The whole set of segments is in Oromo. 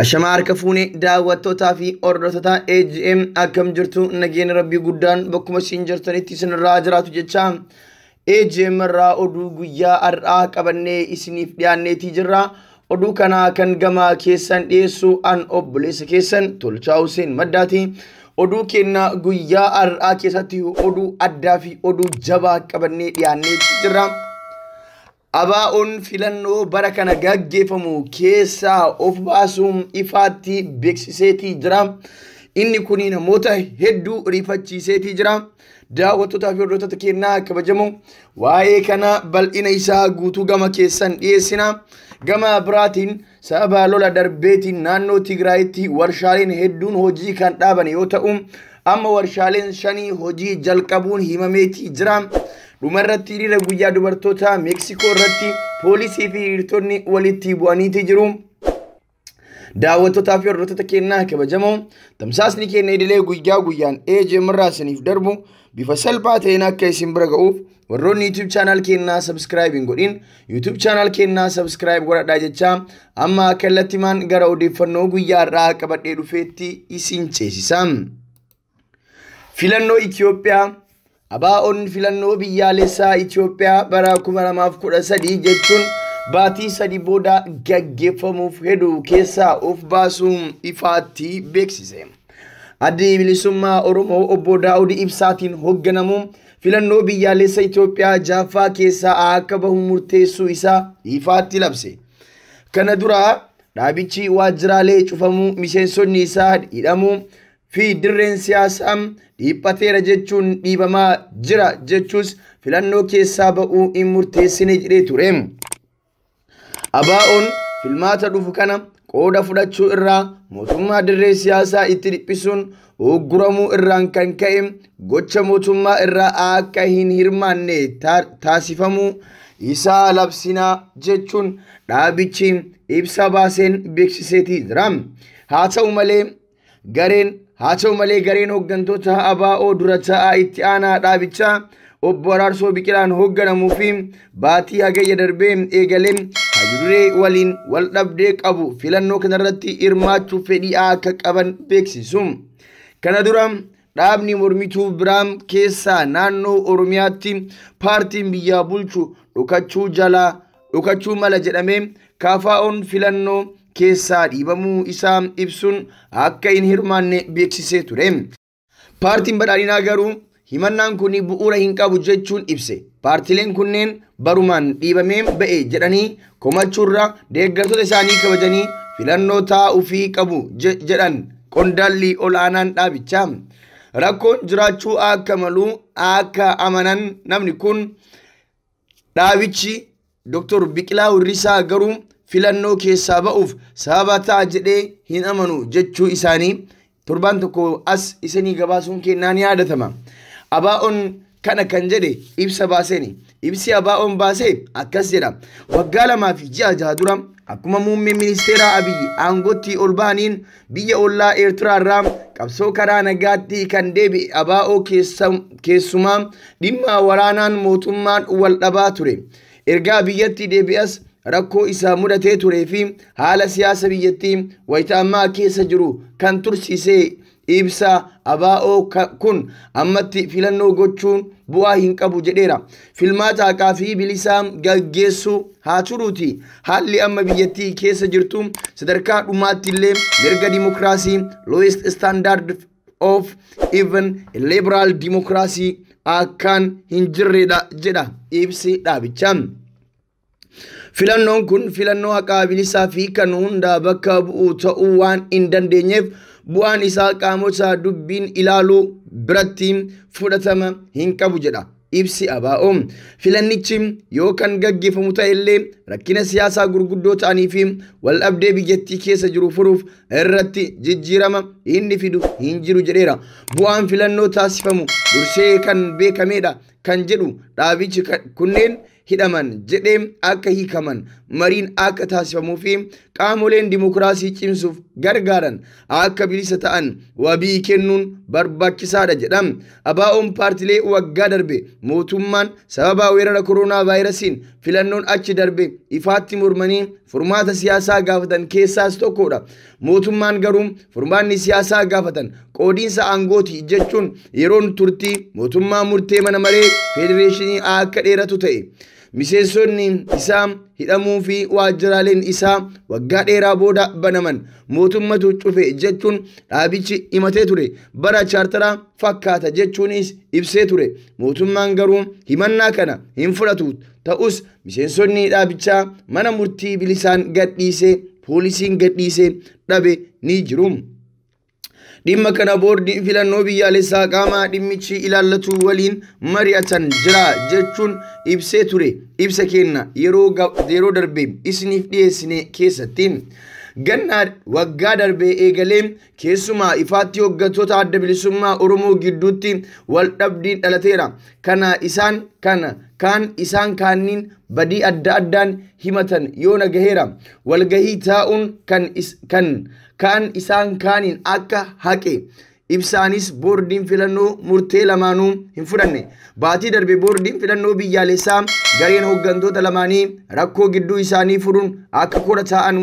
Ashamaa harka fuunee daawwattootaa fi hordoftoota AGM akkam jirtu nageenya rabbii guddaan bakkuma isin jirtanitti isinirraa jiraatu jecha AGM irraa oduu guyyaa har'aa qabannee isiniif dhiyaanneetii jirra. Oduu kana kan gama keessan dhiyeessu an obboleessa keessan Tolchaa Hussein Maddaati. Oduu keenya guyyaa har'aa keessatti oduu addaa fi oduu jabaa qabannee dhiyaanneetii jirra. ABO'n filannoo bara kana gaggeeffamu keessaa of baasuun ifaatti beeksiseetii jira. Inni kun namoota hedduu rifachiiseetii jira. Daawwattootaa fi hordoftoota keenyaa kabajamoo waa'ee kana bal'ina isaa guutuu gama keessan dhiyeessina. Gama biraatiin sababa lola darbeetiin naannoo Tigraayitti warshaaleen hedduun hojii kan dhaaban yoo ta'u, amma warshaaleen 5 hojii jalqabuun himameetii jira. Dhumarratti hiriira guyyaa dubartoota Meeksikoo irratti poolisii fi hiriirtonni walitti bu'aniiti jiru. Daawwattootaa fi hordoftoota keenyaa kabajamoo tamsaasni keenya idilee guyyaa guyyaan AGM irraa isiniif darbu bifa salphaa ta'een akka isin bira ga'uuf warroonni YouTube channel keenyaa subscribe hin godhin YouTube channel keenyaa subscribe godhadhaa jecha amma kallattimaan gara odeeffannoo guyyaa har'aa qabadhee dhufeetti isin ceesisa. Filannoo Itoophiyaa ABO'n filannoo biyyaalessaa Itoophiyaa bara 2013 jechuun baatii 3 booda gaggeeffamuuf heduu keessaa of baasuun ifaatti beeksise. Addi bilisummaa Oromoo obbo Daawud Ibsaatiin hoogganamu filannoo biyyaalessa Itoophiyaa 6ffaa keessaa akka bahu murteessuu isaa ifaatti labse. Kana dura dhaabichi waajjiraalee cufamuu, miseensonni isaa hidhamuu fi dirreen siyaasaa dhiphateera jechuun dhiibamaa jira jechuus filannoo keessaa ba'uu hin murteessine jedhee ture. ABO'n filmaata dhufu kana qooda fudhachuu irraa mootummaa dirree siyaasaa itti dhiphisuun uugguramuu irraan kan ka'e gocha mootummaa irraa akka hin hirmaanne taasifamuu isaa labsinaa jechuun dhaabichi ibsa baaseen beeksiseetii jira. Haa ta'u malee gareen hooggantoota ABO dura taa'aa itti aanaa dhaabichaa obbo Araarsoo Biqilaan hoogganamuu fi baatii hagayya darbee eegalee hayyuree waliin wal dhabdee qabu filannoo kanarratti hirmaachuu fedhii akka qaban beeksisu. Kana dura dhaabni mormituu biraa keessaa naannoo Oromiyaatti paartiin biyyaa bulchu dhokachuu mala jedhamee KFO'n filannoo keessaa dhiibamuu isaa ibsuun akka hin hirmaanne beeksisee ture. Paartiin badhaadhinaa garuu himannaan kun bu'uura hin qabu jechuun ibse. Paartileen kunneen barumaan dhiibamee ba'e jedhanii komachuurra deeggartoota isaanii kabajanii filannoo taa'uu fi qabu jedhan qondaalli ol'aanaan dhaabichaa. Rakkoon jiraachuu akka malu akka amanan namni kun dhaabichi Dr. Biqilaa Hurrisaa garuu filannoo keessaa ba'uuf sababa ta'a jedhee hin amanu jechuu isaanii torbaan tokko as isinii gabaasuun kennaa ni yaadatama. ABO'n kana kan jedhe ibsa baaseeni. Ibsi ABO'n baasee akkas jedha. Waggaa 2 fi ji'a 6 dura akkuma muummeen ministeera Abiyyi aangootti ol ba'aniin biyya ollaa Eertiraa irraa qabsoo karaa nagaatti kan deebi'e ABO keessumaa dhimma waraanaan mootummaan wal dhabaa ture. Ergaa biyyatti deebi'as rakkoo isaa mudatee turee fi haala siyaasa biyyattii wayita ammaa keessa jiru kan tursiisee ibsa ABO kun ammatti filannoo gochuun bu'aa hin qabu jedheera. Filmaata haqaa fi bilisaa gaggeessuu haa turuuti. Haalli amma biyyattii keessa jirtu sadarkaa dhumaatti illee mirga dimokiraasii lowest standard of even liberal democracy akkaan hin jirredha jedha ibsi dhaabichaa. Filannoon kun filannoo haqaa bilisaa fi kan hundaa bakka bu'u ta'uu waan hin dandeenyeef bu'aan isaa qaamota dubbiin ilaaluu biratti fudhatama hin qabu jedha ibsi ABO. Filannichi yoo kan gaggeeffamu ta'e illee rakkina siyaasaa gurguddoo ta'anii fi wal dhabdee biyyattii keessa jiru furuuf irratti jijjiirama inni fidu hin jiru jedheera. Bu'aan filannoo taasifamu dursee kan beekamedha kan jedhu dhaabichi kunneen hidhaman jedhee akka hiikaman mariin akka taasifamuu fi qaamoleen dimokiraasii cimsuuf gargaaran akka bilisa ta'an wabii kennuun barbaachisaadha jedham. ABO'n paartilee waggaa darbe mootummaan sababa weerara koronaa vaayirasiin filannoon achi darbe ifaatti mormanii furmaata siyaasaa gaafatan keessaas tokkodha. Mootummaan garuu furmaanni siyaasaa gaafatan qoodiinsa aangooti jechuun yeroon turtii mootummaa murtee mana maree federeeshinii akka dheeratu ta'e. Miseensonni isaa hidhamuu fi waajjiraaleen isaa waggaa dheeraa booda banaman mootummatu cufe jechuun dhaabichi himatee ture. Bara chaartaraa fakkaata jechuunis ibsee ture. Mootummaan garuu himannaa kana hin fudhatu. Ta'us miseensonni dhaabichaa mana murtii bilisaan gadhiisee poolisiin gadhiisee dhabe ni jiru. Dhimma kana boordiin filannoo biyyaalessaa qaama dhimmichi ilaallatu waliin mari'atan jira jechuun ibsee ture. Ibsa kenna yeroo darbe isiniif dhiyeessine keessatti. Ganna waggaa darbe eegalee keessumaa ifaatti hooggantoota adda bilisummaa Oromoo gidduutti wal dhabdiin dhalateera. Kana isaan kana kaan isaan kaaniin badii adda addaan himatan yoona gaheera. Walgahii taa'uun kan kaan isaan kaaniin akka haqe ibsaanis boordiin filannoo murtee lamaanuu hin fudhanne. Baatii darbe boordiin filannoo biyyaalessaa gareen hooggantoota lamaanii rakkoo gidduu isaanii furuun akka kora taa'an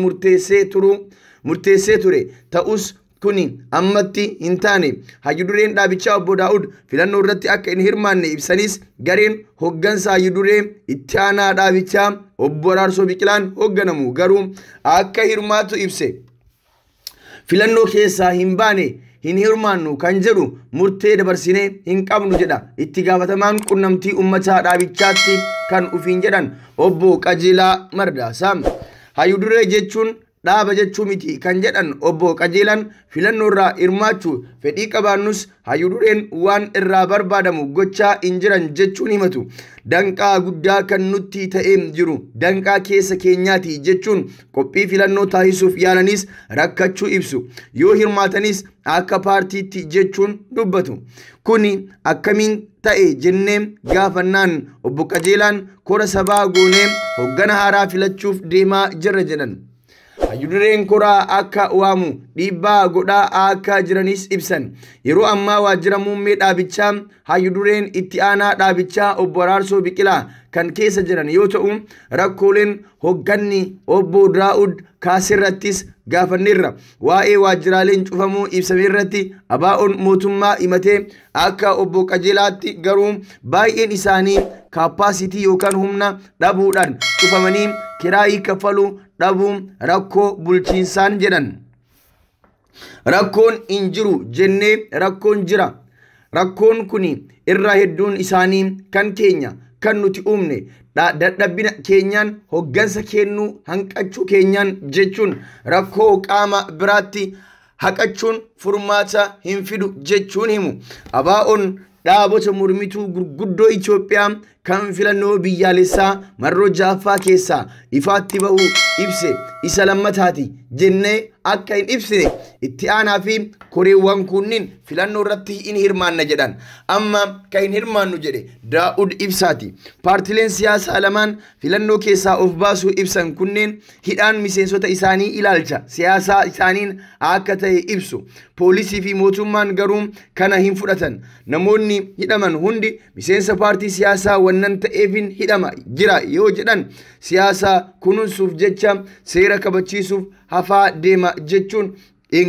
murteessee ture. Ta'us kuni ammatti hin taane. Hayyudureen dhaabichaa obbo Daa'ud filannoo irratti akka hin hirmaanne ibsanis gareen hooggansa hayyuduree itti aanaa dhaabichaa obbo Araarsoo Biqilaan hoogganamu garuu akka hirmaatu ibse. Filannoo keessaa hin baane hin hirmaannu kan jedhu murtee dabarsinee hin qabnu jedha itti gaafatamaan qunnamtii uummataa dhaabichaatti kan ufiin jedhan obbo Qajeelaa Mardaasaa. Hayyuduree jechuun dhaaba jechuu miti kan jedhan obbo Qajeelaan filannoo irraa hirmaachuu fedhii qabaannus hayyudureen waan irraa barbaadamu gochaa hin jiran jechuun himatu. Danqaa guddaa kan nutti ta'ee jiru danqaa keessa keenyaati jechuun qophii filannoo taasisuuf yaalanis rakkachuu ibsu. Yoo hirmaatanis akka paartiitti jechuun dubbatu. Kuni akkamiin ta'e jennee gaafannaan obbo Qajeelaan kora sabaa goonee hoggana haaraa filachuuf deemaa jirra jedhan. Hayyudureen koraa akka waamu dhiibbaa godhaa akka jiranis ibsan. Yeroo ammaa waajjira muummee dhaabichaa hayyudureen itti aanaa dhaabichaa obbo Araarsoo Biqilaa kan keessa jiran yoo ta'u rakkooleen hoogganni obbo Daa'ud kaasirrattis gaafanneerra. Waa'ee waajjiraaleen cufamuu ibsame irratti ABO'n mootummaa himatee akka obbo Qajeelaatti garuu baay'een isaanii kaappaasitii yookaan humna dhabuudhaan cufamanii kiraayii kaffaluu dhabuun rakkoo bulchiinsaan jedhan. Rakkoon hin jiru jennee rakkoon jira. Rakkoon kun irra hedduun isaanii kan keenya kan nuti uumne dadhabina keenyaan hooggansa kennuu hanqachuu keenyaan jechuun rakkoo qaama biraatti haqachuun furmaata hin fidu jechuun himu. ABO'n dhaabota mormituu gurguddoo Itoophiyaa kan filannoo biyyaalessaa marroo jaaffaa keessaa ifaatti bahu ibse isa lammataati jennee akka hin ibsine itti aanaa fi koreewwan kunniin filannoo irratti hin hirmaanna jedhan. Amma kan hin hirmaannu jedhe Daa'ud Ibsaati. Paartileen siyaasaa lamaan filannoo keessaa of baasuu ibsan kunneen hidhaan miseensota isaanii ilaalcha siyaasaa isaaniin akka ta'e ibsu. Poolisii fi mootummaan garuu kana hin fudhatan. Namoonni hidhaman hundi miseensa paartii siyaasaa wannan ta'eefin hidhama jira yoo jedhan siyaasa kunuunsuuf jecha seera kabachiisuuf hafaa deema jechuun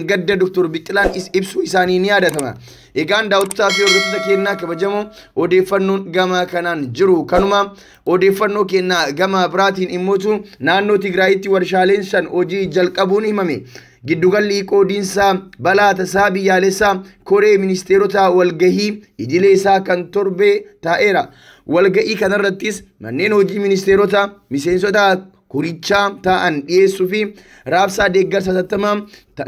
gadda Dr. Biqilaan ibsuu isaanii ni yaadatama. Egaan daawwattoota fi hordoftoota keenyaa kabajamoo odeeffannoon gama kanaan jiru kanuma. Odeeffannoo keenyaa gama biraatiin immootu naannoo Tigraayitti warshaaleen 5 hojii jalqabuun himame. Giddugalli qoodiinsa balaa tasaa biyyaalessaa koree ministeerota walgahii idilee isaa kan torbee taa'eera. Walgahii kanarrattis manneen hojii ministeerota miseensota kurichaa ta'an dhiyeessuu fi raabsaa deeggarsa hatattamaa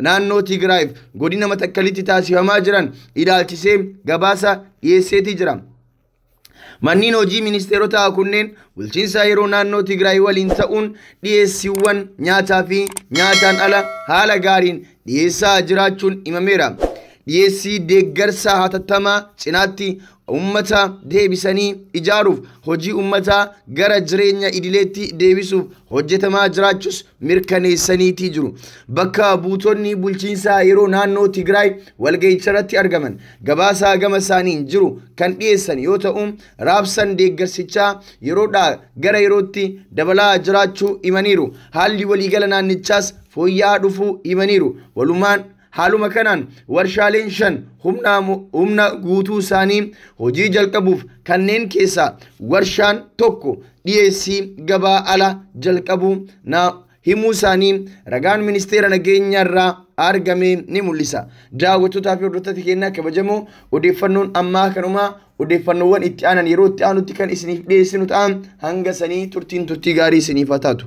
naannoo Tigraayiif godina Matakkalitti taasifamaa jiran ilaalchisee gabaasa dhiyeesseetii jira. Manneen hojii ministeerotaa kunneen bulchiinsa yeroo naannoo Tigraay waliin ta'uun dhiyeessiiwwan nyaataa fi nyaataan ala haala gaariin dhiyeessaa jiraachuun himameera. Dhiyeessii deeggarsa hatattamaa cinaatti uummata deebisanii ijaaruuf hojii uummataa gara jireenya idileetti deebisuuf hojjetamaa jiraachuus mirkaneessaniitii jiru. Bakka buutonni bulchiinsaa yeroo naannoo Tigraay walga'icharratti argaman gabaasaa gama isaaniin jiru kan dhiyeessan yoo ta'u, raabsan deeggarsichaa yeroodhaa gara yerootti dabalaa jiraachuu himaniiru. Haalli waliigala naannichaas fooyya'aa dhufuu himaniiru. Walumaan haaluma kanaan warshaaleen 5 humna guutuu isaanii hojii jalqabuuf, kanneen keessaa warshaan 1 dhiyeessii gabaa ala jalqabuu na himuu isaanii ragaan ministeera nageenyaa irraa argame ni mul'isa. Daawwattootaa fi hordoftoota keenyaa kabajamoo, odeeffannoon ammaa kanuma. Odeeffannoowwan itti aanan yeroo itti aanutti kan isiniif dhiyeessinu ta'a. Hanga sanii turtiin turtii gaarii isiniif haa taatu.